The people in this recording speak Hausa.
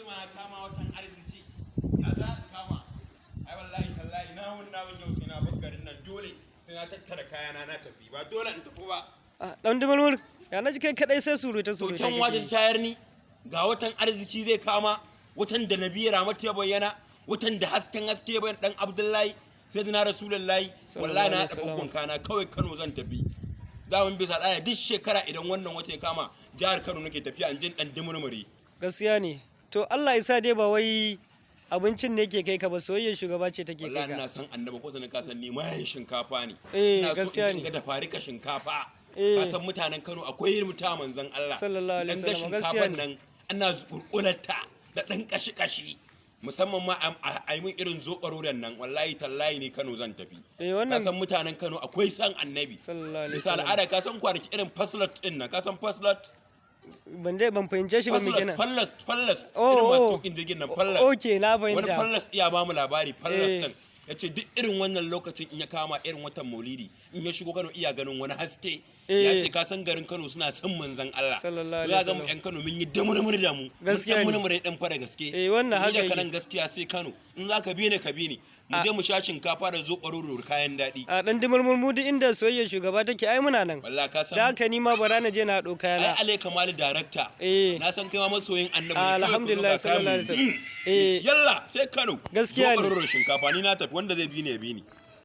ma ya kama watan arziki, ya za a kama? Ai wallahi tallahi na wun na wun yau sai na bar garin nan, dole sai na tattara kayana na tafi, ba dole in tafi ba. Ah, dan dumulmul, ya naji kai kadai sai surute To surute. kyan wata shayar ni ga watan arziki zai kama, watan da Nabi Ramatu ya bayyana, watan da hasken haske ya bayyana, dan Abdullahi sai na Rasulullahi. Wallahi na alaihi haɗa wasallam. bugun kana kawai Kano zan tafi. Daman bisa ɗaya duk shekara idan wannan wata ya kama, jihar Kano nake tafiya in jin dan dumurmure. Gaskiya ne. To Allah ya sa dai ba wai abincin ne ke kai ka ba, soyayyar shugaba ce take kai Wallahi ina ka. san Annabi, ko sanin ka san ni mayan shinkafa ne. Eh, Ina so gaskiya in ne. ga da farika shinkafa. Eh. Ka san mutanen Kano akwai yin muta manzon Allah. Sallallahu alaihi Dan ga wasallam, gaskiya shinkafan ne. nan ana kurkurarta da dan kashi kashi, musamman ma a yi min irin zoɓaroren nan, wallahi tallahi ni Kano zan tafi. Eh, wannan Ka san mutanen Kano akwai san Annabi. Sallallahu alaihi Bisa wasallam. al'ada, ka san kwanaki irin faslat din nan, ka san faslat? Ban dai ban fahimce shi ba, me Faslat kenan? Fallas fallas. Oh, Irin masu oh. tukin jirgin nan, fallas. Okay, na Wani fahimta. fallas iya ba mu labari fallas Eh. din, ya ce duk irin wannan lokacin in ya kama irin watan Maulidi, in ya shigo Kano iya ganin wani haske. Ya Eh. ce ka san garin Kano suna son manzon Allah. Sallallahu To ya alaihi ga mu wasallam. yan Kano mun yi damurmur da mu. Gaskiya ne. Mun murmure din fara gaske. Eh, wannan Ni haka da yake. kanan gaskiya sai Kano. In za ka bi ni, ka bi ni, mu je mu sha shinkafa da zoɓo kayan daɗi. A dan dumulmul, mu duk inda soyayyar shugaba take ai muna nan. Wallahi ka san Da haka ni ma bara na je na haɗo ai kayana. Ale Kamalu director, Eh. na san kai ma masoyin Annabi ne. Kawai ka zo Alhamdulillah, ga kayan sallallahu alaihi wasallam. mu. Eh. Yalla sai Kano. Gaskiya ne. Zoɓo shinkafa, ni na tafi, wanda zai bi ni ya bi ni.